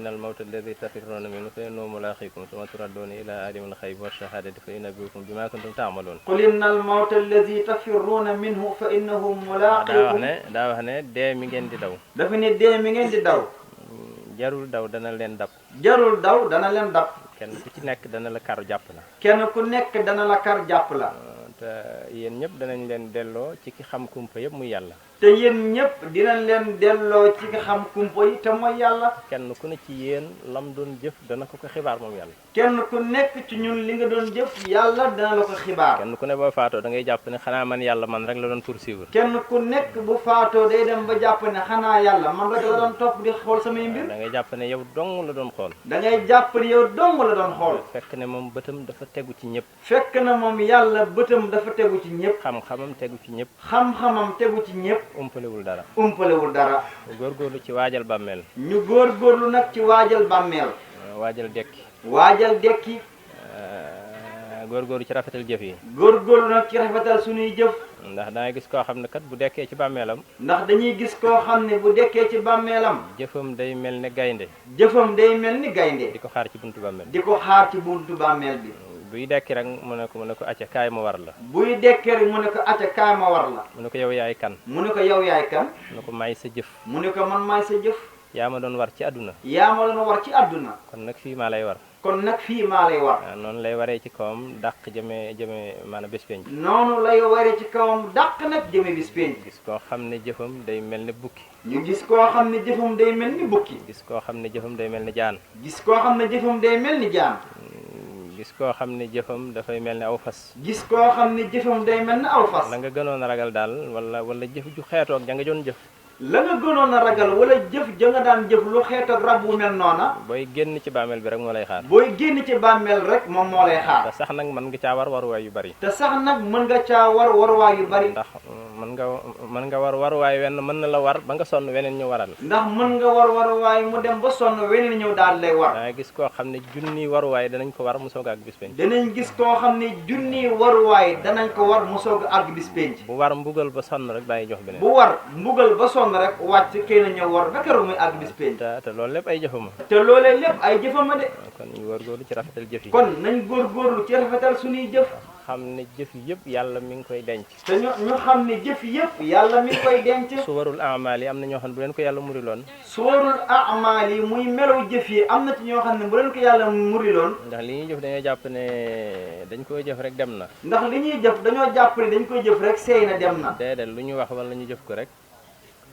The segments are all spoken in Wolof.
innal mawta alladi tafirruuna minhu fa innahu mulaaqiikum summa turadduuna ilaa aalimil ghaybi wa shahaadati fa yunabbi'ukum bimaa kuntum ta'maluun. qul innal mawta alladi tafirruuna minhu fa innahu mulaaqiikum. daa wax ne dee mi ngeen di daw. dafa ne dee mi ngeen di daw. jarul daw dana leen dab. jarul daw dana leen dab. kenn ku ci nekk dana la kar jàpp la. kenn ku nekk dana la kar jàpp la. te yéen ñëpp danañ leen delloo ci ki xam kumpa yëpp muy yàlla. te yéen ñëpp dinañ leen delloo ci ki xam kumpa yi te mooy yàlla. kenn ku ne ci yéen lam doon jëf dana ko xibaar moom yàlla. kenn ku nekk ci ñun li nga doon jëf yàlla dana la ko xibaar. kenn ku ne boo faatoo da ngay jàpp ne xanaa man yàlla man rek la doon poursuivre. kenn ku nekk bu faatoo day dem ba jàpp ne xanaa yàlla man rek la doon topp di xool samay mbir. da ngay jàpp ne yow dong la doon xool. da ngay jàpp ne yow dong la doon xool. fekk ne moom bëtam dafa tegu ci ñëpp. fekk na moom yàlla bëtam dafa tegu ci ñëpp. xam-xamam tegu ci ñëpp. xam-xamam tegu ci ñëpp. umpalewul dara. umpalewul dara. góorgóorlu ci waajal bàmmeel. ñu góorgóorlu nag ci waajal bàmmeel. waajal dekki. waajal dekki. góorgóorlu ci rafetal jëf yi. góorgóorlu nag ci rafetal suñuy jëf. ndax dangay gis koo xam ne kat bu dekkee ci bàmmeelam. ndax dañuy gis koo xam ne bu dekkee ci bàmmeelam. jëfam day mel ne gaynde. jëfam day mel ni gaynde. di ko xaar ci buntu bàmmeel. di ko xaar ci buntu bàmmeel bi. buy dekki rek mu ne ko acca kaay ma war la. buy dekkee rek mu ne ko acca kaay ma war la. mu ne ko yow yaay kan. mu ne ko yow yaay kan. mu ne ko may sa jëf. mu ne ko man maay sa jëf. yaa ma doon war ci àdduna. yaa ma doon war ci àdduna. kon nag fii maa lay war. kon nag fii maa lay war. waaw noonu lay waree ci kawam dàq jëme maanaam bés penc. noonu lay waree ci kawam dàq nag jëme bis penc. gis koo xam ne jëfam day mel ne bukki. ñu gis koo xam ne jëfam day mel ni bukki. gis koo xam ne jëfam day mel ne jaan. gis koo xam ne jëfam day mel ni jaan. gis koo xam ne jëfam dafay mel ne aw fas. gis koo xam ne jëfam day mel ne aw fas. la nga gënoon a ragal daal wala jëf ju xeetoog ja nga doon jëf. la nga gënoon a ragal wala jëf ja nga daan jëf lu xeetoog rab bu mel noona. booy génn ci bàmmeel bi rek moo lay xaar. booy génn ci bàmmeel rek moom moo lay xaar. te sax nag mën nga caa war waruwaay yu bari. te sax nag mën nga caa war waruwaay yu bari. ndax mën nga war waruwaay wenn mën na la war ba nga sonn weneen ñu waral. ndax mën nga war waruwaay mu dem ba sonn weneen ñëw daal lay war. dangay gis koo xam ne junni waruwaay danañ ko war mu soog a àgg bis penc. danañ gis koo xam ne junni waruwaay danañ ko war mu soog a àgg bis penc. bu war mbugal ba sonn rek daay jox beneen. bu war mbugal ba sonn rek wàcc kay na ñëw war ba keroog muy àgg bis penc. te loolu lépp ay jëfama. te loolee lépp ay jëfama de. kon ñu góorgóorlu ci rafetal jëf yi. kon nañ góorgóorlu ci rafetal suñuy jëf. xam ne jëf yëpp yàlla mi ngi koy denc. te ñu xam ne jëf yëpp yàlla mi ngi koy denc. suwarul amaal yi am na ñoo xam ne bu leen ko yàlla muriloon. suwarul amaal yi muy melaw jëf yi am na ci ñoo xam ne bu leen ko yàlla muriloon. ndax li ñuy jëf dañoo jàpp ne dañ koy jëf rek dem na. ndax li ñuy jëf dañoo jàpp ne dañ koy jëf rek seey na dem na. déedéet lu ñu wax wala ñu jëf ko rek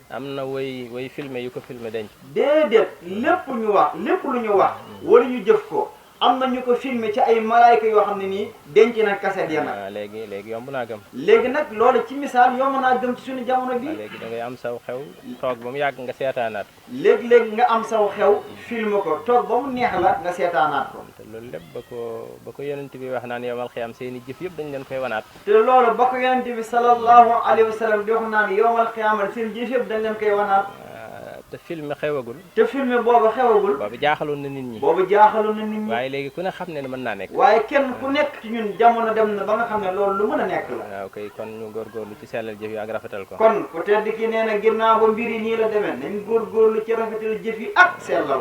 am na way filmé yu ko filmé denc. déedéet lépp ñu wax lépp lu ñu wax wala ñu jëf ko am na ñu ko filmé ci ay malaayka yoo xam ne nii denc na kaset ya nag. léegi yomb naa gëm. léegi nag loolu ci misaal yomb naa gëm ci suñu jamono bi. léegi da ngay am saw xew toog ba mu yàgg nga seetaanaat. léegi nga am saw xew filmé ko toog ba mu neex la nga seetaanaat ko. te loolu lépp ba ko yonent bi wax naan yowmal xiyaam seeni jëf yëpp dañ leen koy wanaat. te loolu ba ko yonent bi sallallahu alayhi wa sallam di wax naan yowmal xiyaam seen jëf yëpp dañ leen koy wanaat. te film xewagul. te film boobu xewagul. boobu jaaxaloon na nit ñi. waaye léegi ku ne xam ne mën naa nekk. waaye kenn ku nekk ci ñun jamono dem na ba nga xam ne loolu lu mën a nekk la. waaw kay kon ñu góorgóorlu ci sellal jëf yi ak rafetal ko. kon ku tedd ki nee na ginnaaw ba mbir yi nii la demee nañ góorgóorlu ci rafetal jëf yi ak sellal.